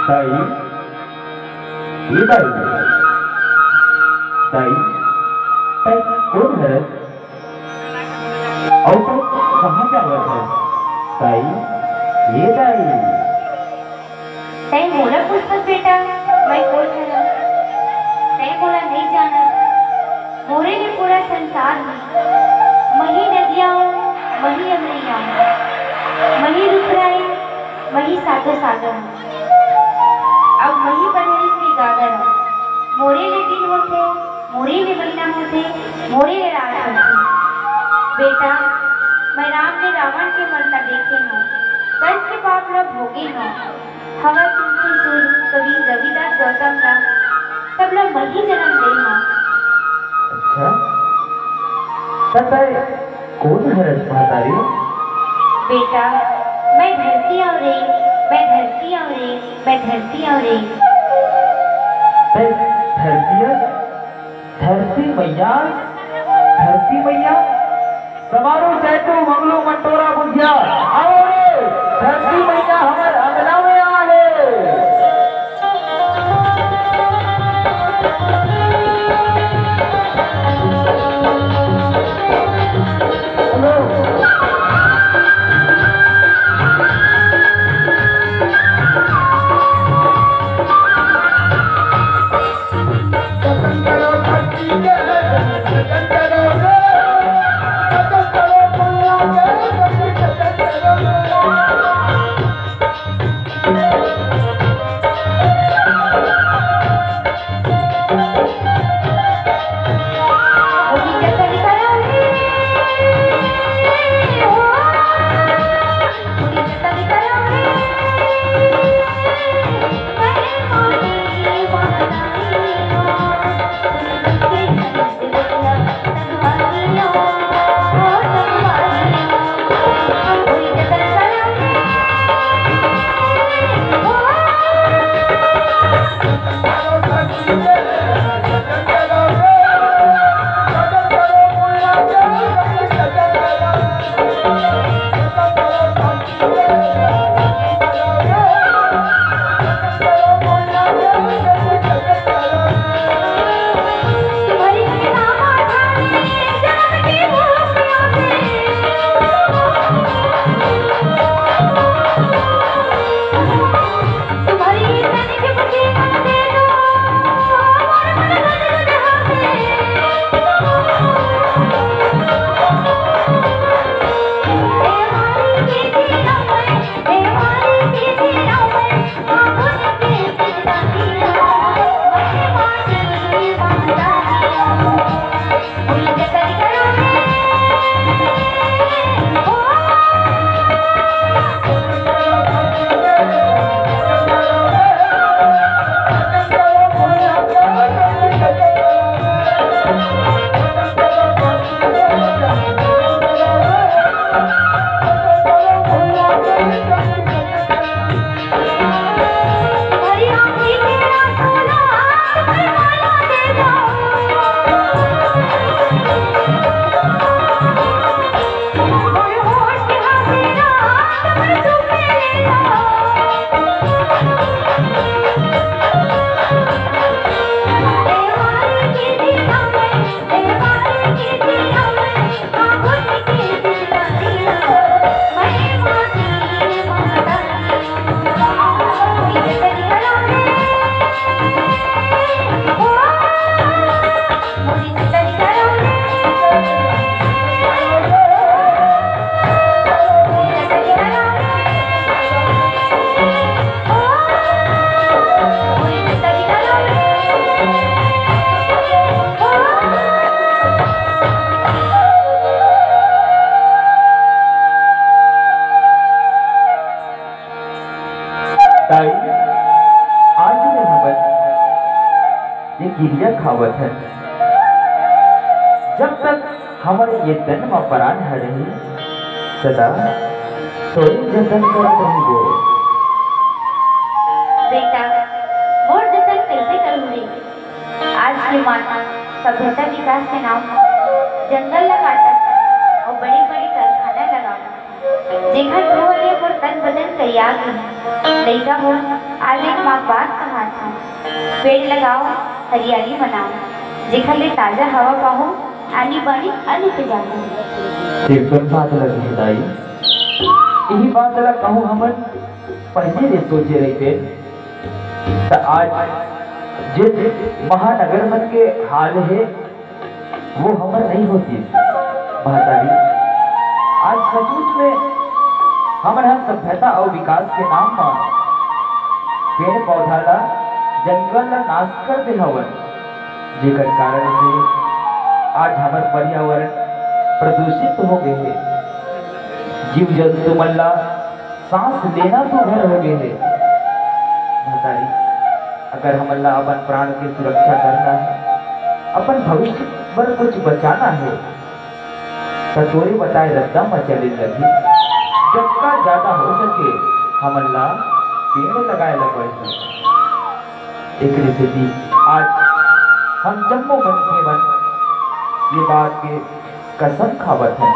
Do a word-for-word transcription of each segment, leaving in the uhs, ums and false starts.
दाई, ए दाई, दाई, तैं कोन हरस? अउ तैं कहाँ जावत हस? दाई, ए दाई। तैं मोला पूछत बेटा, मैं कोन हरस? तैं मोला नइ जानस। मोरे ले पूरा संसार हे। मही नदिया, मही अमरिया, मही रुखराई, मही सातो सागर। अब मही बदरी के गागर। मोरे ले दिन होथे, मोरे ले महीना होथे, मोरे ले रात होथे। बेटा, मैं राम ले रावण के मरना देखे हंव, कंस के पाप ल भोगे हंव। हवय तुलसी सुध कवि रविदास गौतम ला, तब ला मही जनम दे हंव। अच्छा, त तैं कोन हरस महतारी? बेटा, मैं धरती अव रे, मैं धरती अव रे, मैं धरती अव रे। तैं धरती अस? धरती मइया, धरती मइया, समारू चैतू मंगलू मंटोरा बुधिया, आओ रे, धरती मइया हमर अंगना में आ हे। ये किरिया खावत हन, जब तक हमर ये तन म परान ह रही, सदा तोरे जतन करत रहिबो। बेटा, मोर जतन कइसे करूँ रे? आज के मानव सभ्यता विकास के नाम म जंगल ला काटत हे अउ बड़े-बड़े कारखाना लगावत हे, जेखर धुंआ ले मोर तन बदन करिया गे हे। लइका हो, आज एक माँ बात कहात हूँ, पेड़ लगाओ, हरियाली मनाओ, जेखर ले ताजा हवा पाहू, आनी बानी अन्न के जाहू। तेकर बात लगे हे दाई, इही बात ला कहूँ हमन पहले ले सोचे रहिते, त आज जे महानगर मन के हाल हे, वो हमर नहीं होतिस महतारी। आज सचमुच में हमन ह सभ्यता अउ विकास के नाम म पेड़ पौधा ला, जंगल ला नाश कर दे हवन, जेकर कारण से आज हमर पर्यावरण प्रदूषित हो गए हे। जीव जंतु मन ला सांस लेना दूभर हो गए हे। महतारी, अगर हमन ला अपन प्राण के सुरक्षा करना हे, अपन भविष्य बर कुछ बचाना हे, त तोरे बताए रद्दा म चले लगही। जतका ज्यादा हो सके, हमन ला पेड़ लगाए ला पड़ही। एकरे सेती आज हम जम्मो मनखे मन ये बात के कसम खावत हन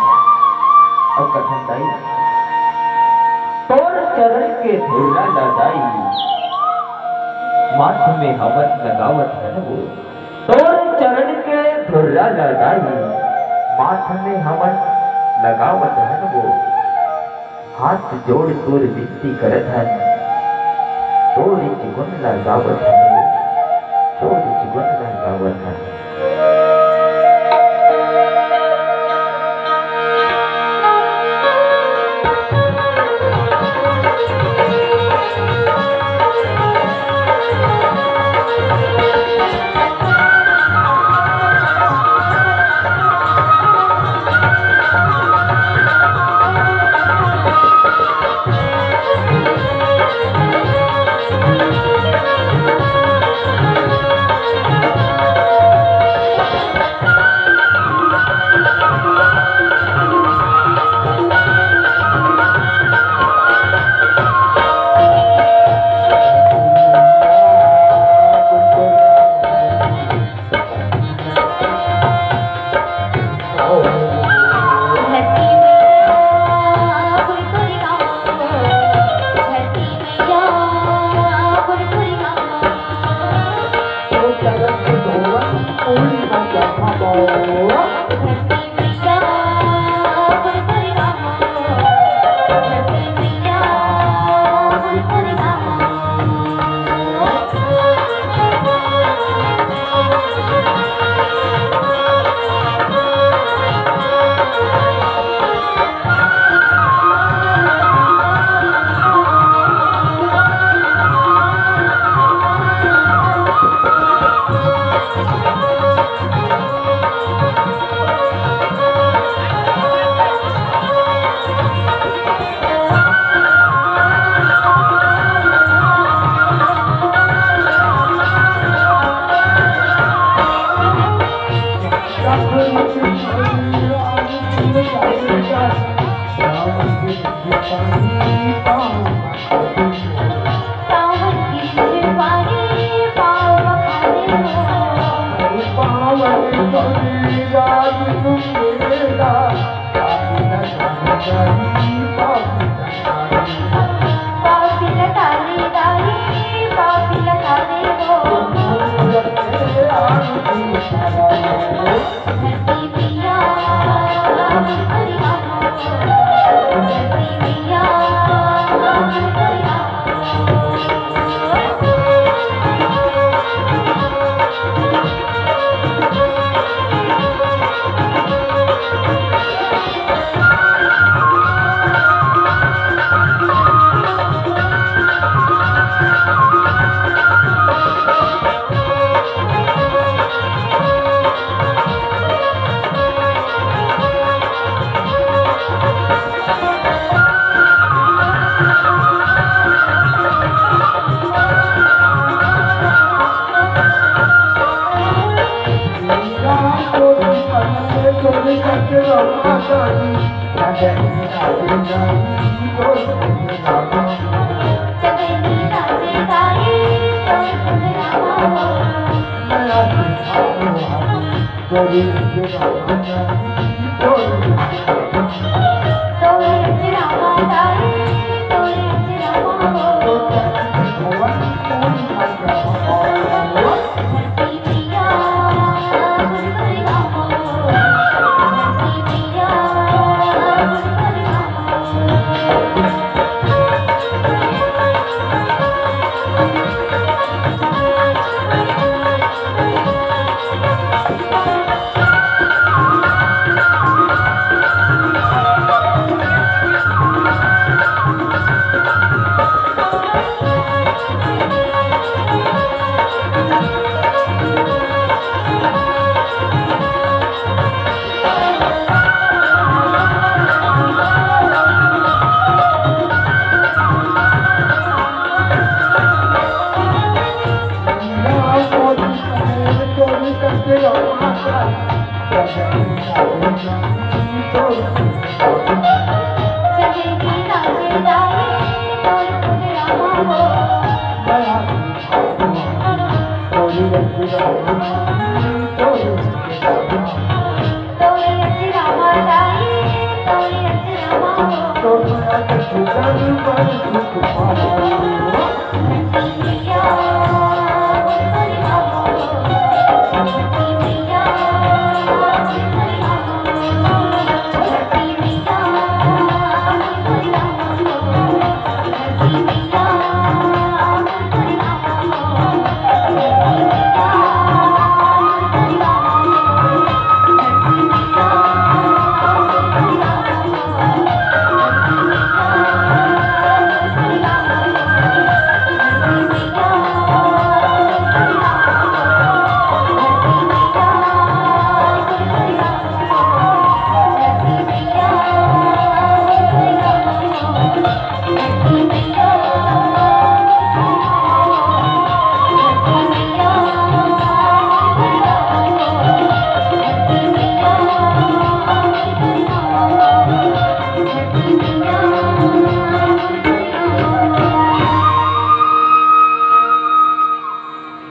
अउ कथन दाई, तोर चरण के धुर्रा ला दाई, माथ में हमन लगावत हन वो। तोर चरण के धुर्रा ला दाई, माथ में हमन लगावत हन वो। हाथ जोड़ तोर विनती करत हन, तोर गुण ला गावत हन वो, तोर गुण ला गावत हन।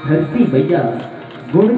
धरती मैया गुण